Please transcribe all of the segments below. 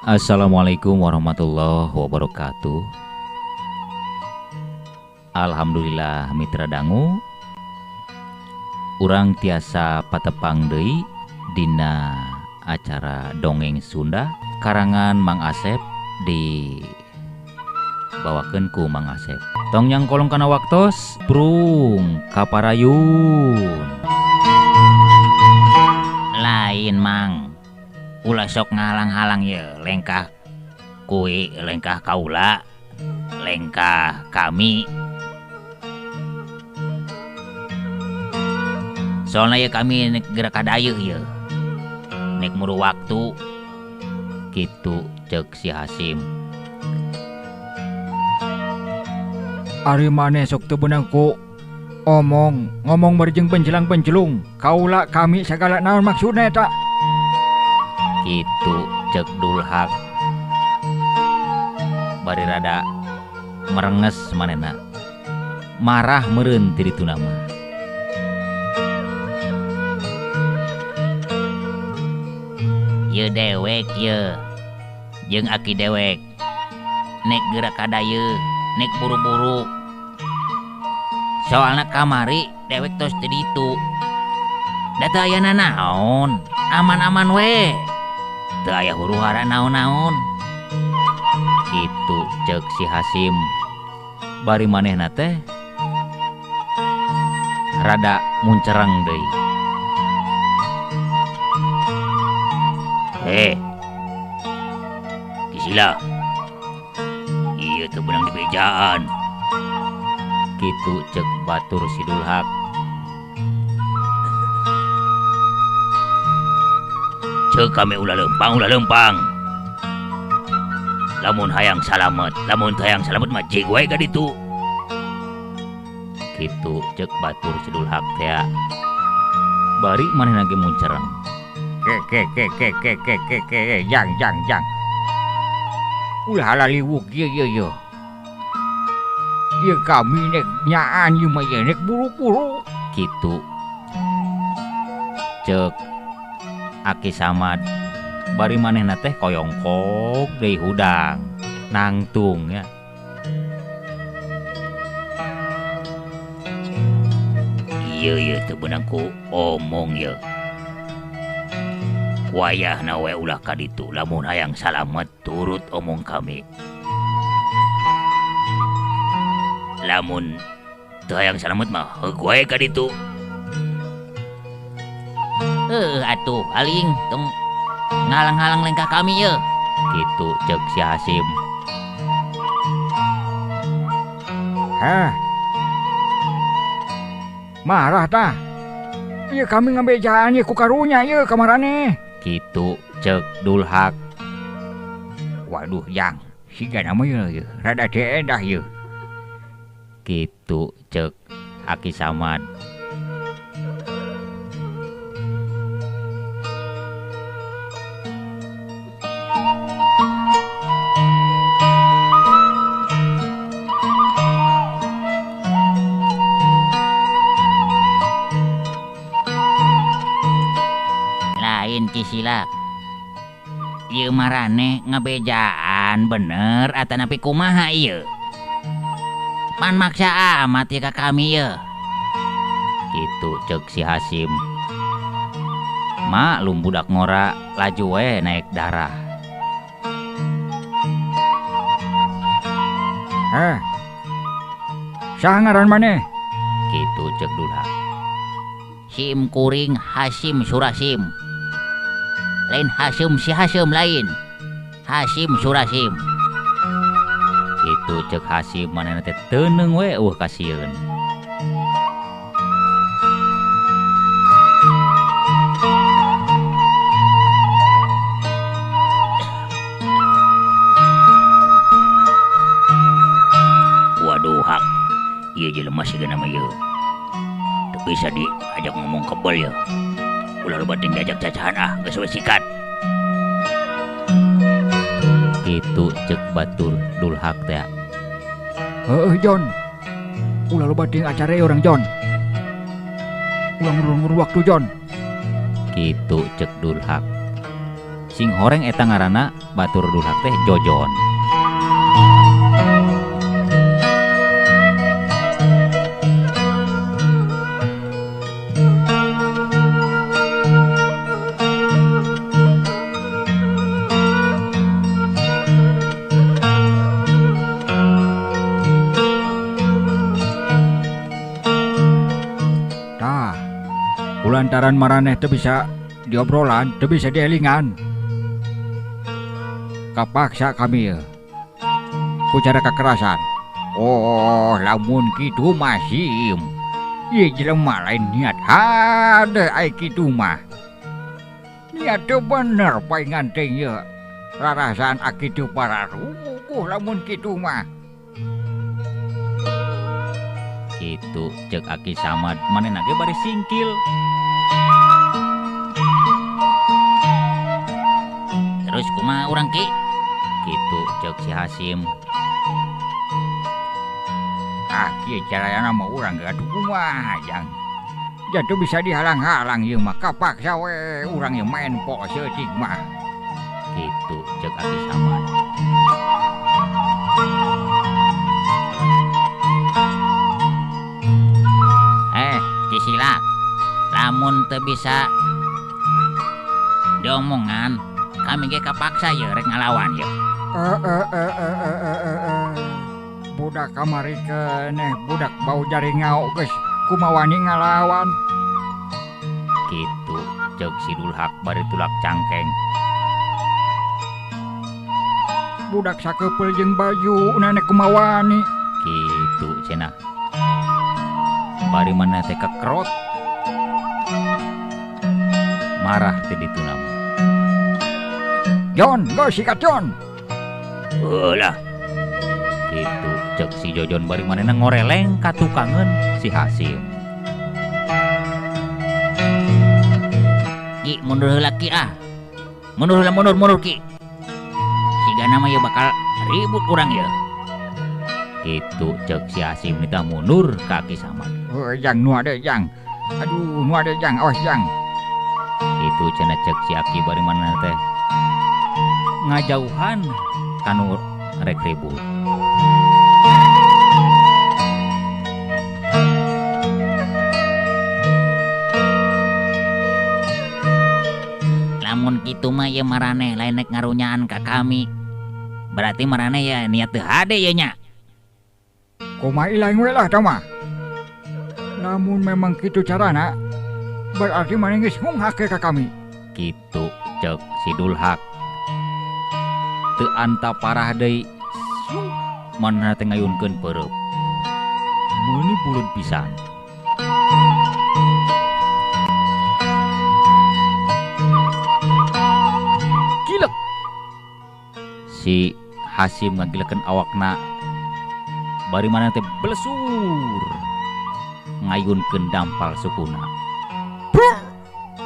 Assalamualaikum warahmatullahi wabarakatuh. Alhamdulillah mitra dangu, urang tiasa patepang deui dina acara dongeng Sunda karangan Mang Asep di bawakeun ku Mang Asep. Tong nyangkolong kana waktos, prung kaparayun. Lain Mang, ulah sok ngahalang-halang ye, lengkah kui, lengkah kaula, lengkah kami. Soalnya ya kami nek gerak kadayeuh ye, nek muru waktu gitu cek si Hasim. Ari maneh sok teu beunang ku omong ngomong bari jeung penjelang-penjelung kaula kami sagala naon maksudna eta? Gitu cek Dulhak bari rada merenges manehna, marah meureun ti dituna mah. Ye dewek ye jeung aki dewek nek gerak kadayeuh nek buru-buru, soalna kamari dewek tos ti ditu da teu aya nanaon, aman-aman we, teu aya huru-hara naon-naon. Kitu cek si Hasim bari manehna teh rada muncereng deui. Heh, Kisila, ieu teu beunang dibejaan. Kitu cek batur si Dulhak. Cek kami ulah lempang, ulah lempang. Lamun hayang salamet, lamun hayang salamet mah jig wae ka ditu. Kitu cek batur si Dulhak teh. Bari manehna ge muncereng. Ke ke ke ke ke ke ke ke jang jang jang. Ulah laliwuk ye ye ye. Ye kami nek nyaan ieu mah ye nek buru-buru. Kitu cek Aki Samad bari manehna teh koyongkok deui hudang nangtung ya. Ieu ieu teu beunang ku omong ye. Wayahna we ulah ka ditu, lamun hayang salamet turut omong kami. Lamun teu hayang salamet mah heug wae ka ditu. Heuh atuh aling tong ngalang-halang lengkah kami ye. Kitu cek si Hasim. Hah. Marah tah. Ieu kami ngabejaan ye ku karunya ye ka maraneh. Kitu cek Dulhak. Waduh jang, siga nama ye rada teu endah ye. Kitu cek Aki Samad. Lain Cisilak, ieu maraneh ngabejaan bener atanapi kumaha ieu? Pan maksa amat ieu ka kami ieu. Kitu cek si Hasim. Maklum budak ngora laju we naik darah. Heh. Saha ngaran maneh? Kitu cek Dulhak. Sim kuring Hasim Surasim. Lain Hasim si Hasim lain. Hasim Surasim. Kitu cek Hasim manehna teh teuneung we eueuh kasieun. Waduh hak, ieu jelema sigana mah ieu. Teu bisa diajak ngomong kebel ya. Ulah loba teuing diajak cacahan ah, geus we sikat. Kitu cek batur Dulhak teh. Heueuh Jon. Ulah loba teuing acara urang Jon. Ulah ngurung-ngurung waktu Jon. Kitu cek Dulhak. Sing horeng eta ngaranna batur Dulhak teh Jojon. Tah, kulantaran maraneh teu bisa diobrolan, teu bisa dielingan. Kapaksa kami ya ku cara kekerasan. Oh, lamun kitu mah Sim, ieu jelema lain niat hade ai kitu mah. Niat teu bener paingan teh ieu. Rarasaan aki teu pararuguh lamun kitu mah. Kitu ceuk Aki Samad manehna ge bari singkil. Terus kumaha urang Ki? Kitu ceuk si Hasim. Ah, kieu carana mah urang gaduh kumaha jang. Jatuh bisa dihalang-halang ieu mah kapaksa we urang ieu main pok seutik mah. Kitu ceuk Aki Samad. Ki Silak, lamun teu bisa diomongan, kami ge kapaksa ye rek ngalawan ye. Budak kamari keneh budak bau jari ngaok geus kumaha wani ngalawan. Kitu ceuk si Dulhak bari tulak cangkeng. Budak sakeupel jeung baju nane kumaha wani. Kitu cenah. Bari mana teh kekrot. Marah teh dituna mah. Jon, go sikat Jon. Ulah. Kitu ceuk si Jojon bari manehna ngoreleng ka tukangeun si Hasim. Ki mundur heula Ki ah. Mundur heula, mundur mundur Ki. Sigana mah ieu bakal ribut urang ieu. Kitu ceuk si Hasim nitah mundur ka Ki Samad. Heuh jang nu ade jang. Aduh nu ade jang, awas jang. Kitu cenah ceuk si Aki bari manehna teh ngajauhan kanu rek ribut. Lamun kitu mah ieu maraneh lain rek ngarunyaan ka kami. Berarti maraneh ya niat teu hade ye nya. Kumaha ilang we lah tah mah. Lamun memang kitu carana, berarti maneh geus ngunghake ka kami. Kitu ceuk si Dulhak. Teu anta parah deui, manehna teh ngayunkeun peureub. Meuni buleud pisan. Gilek. Si Hasim ngagilekeun awakna. Bari manehna teh blesur. Ngayunkeun dampal sukuna. Puh,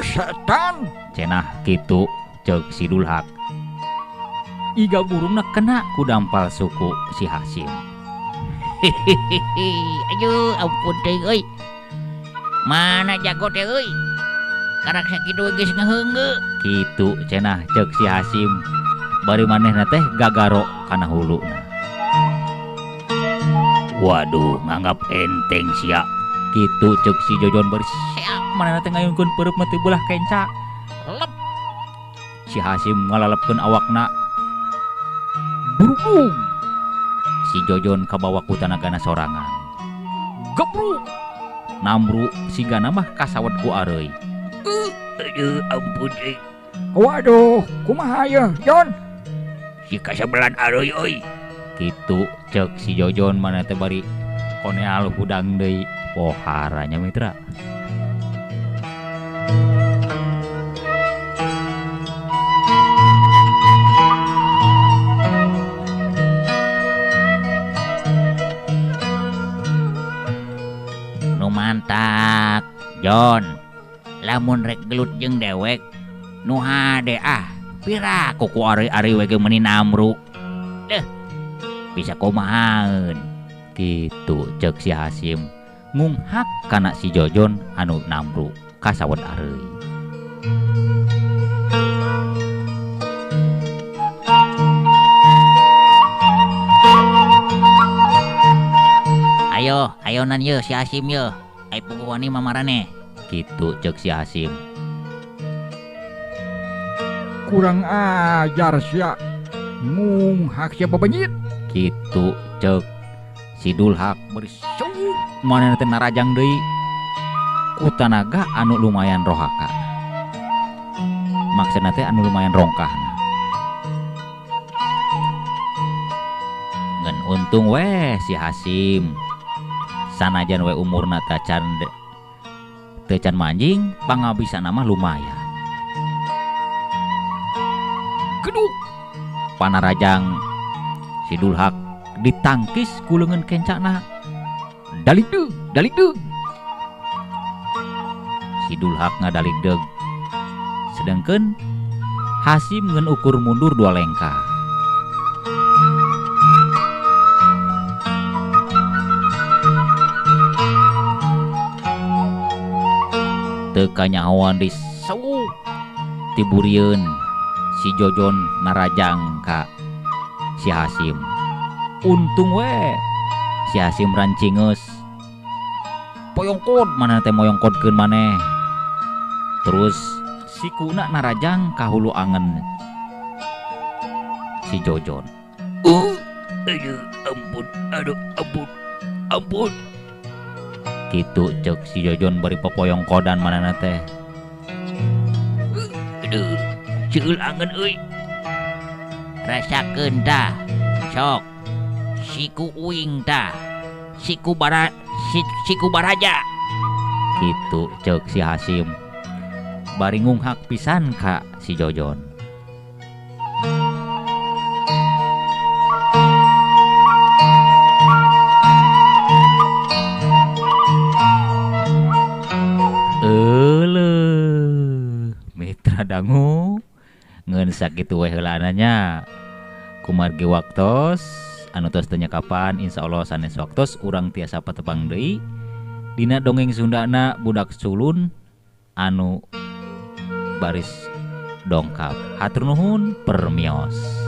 setan. Cenah kitu ceuk si Dulhak. Iga burungna kena ku dampal suku si Hasim. Hehehe, aduh ampun teh euy. Mana jago teh euy. Karak sakitu geus ngeheungeu. Kitu cenah ceuk si Hasim. Bari manehna teh gagaro kana huluna. Waduh, nganggap enteng sia. Kitu ceuk si Jojon bari seak manehna teh ngayunkeun peureub mah teu beulah kenca. Lep. Si Hasim ngalalepkeun awakna. Berubung. Si Jojon kabawa ku tanagana sorangan. Gebruk. Namru sigana mah kasawet ku areuy. Aduh ampun euy. Waduh, kumaha ieu, Jon? Si kasebelan areuy euy. Kitu ceuk si Jojon mana teh bari koneal hudang deui. Poharanya mitra. Nu mantak, Jon. Lamun rek gelut jeung dewek, nu hade ah, pira ku ari-ari we ge meuni namru. Deh, bisa kumahaeun. Kitu ceuk si Hasim ngunghak kana si Jojon anu namru kasawet areuy. Hayonan ye si Hasim ye. Ai puguh wani mah maraneh. Kitu ceuk si Hasim. Kurang ajar sia. Ngunghak sia babenyit. Kitu ceuk si Dulhak beri suuk manehna teh narajang deui ku tanaga anu lumayan rohaka. Maksudna teh anu lumayan rongkahna. Ngan untung weh si Hasim sanajan we umurna tacan teu can manjing pangabisana mah lumayan. Geduk panarajang si Dulhak ditangkis ku leungeun kencana. Daligdeug, daligdeug. Si Dulhak ngadaligdeug. Sedengkeun Hasim ngeun ukur mundur 2 lengkah. Teu kanyahoan disewuk tiburieun si Jojon narajang ka si Hasim. Untung we si Hasim rancingeus. Poyongkod maneh teh moyongkodkeun maneh. Terus sikuna narajang ka hulu angen si Jojon. Aduh, ampun, aduh, ampun, ampun. Kitu ceuk si Jojon bari popoyongkodan manehna teh. Aduh, ceul angen euy. Rasakeun tah, sok. Siku uing tah. Siku bara siku baraja. Kitu ceuk si Hasim. Bari ngunghak pisan ka si Jojon. Euleuh, mitra dangu ngeun sakitu we heulana nya. Kumargi waktos anu tos teu nyakapan, insyaallah sanes waktos urang tiasa patepang deui dina dongeng Sundana budak culun anu baris dongkap. Hatur nuhun permios.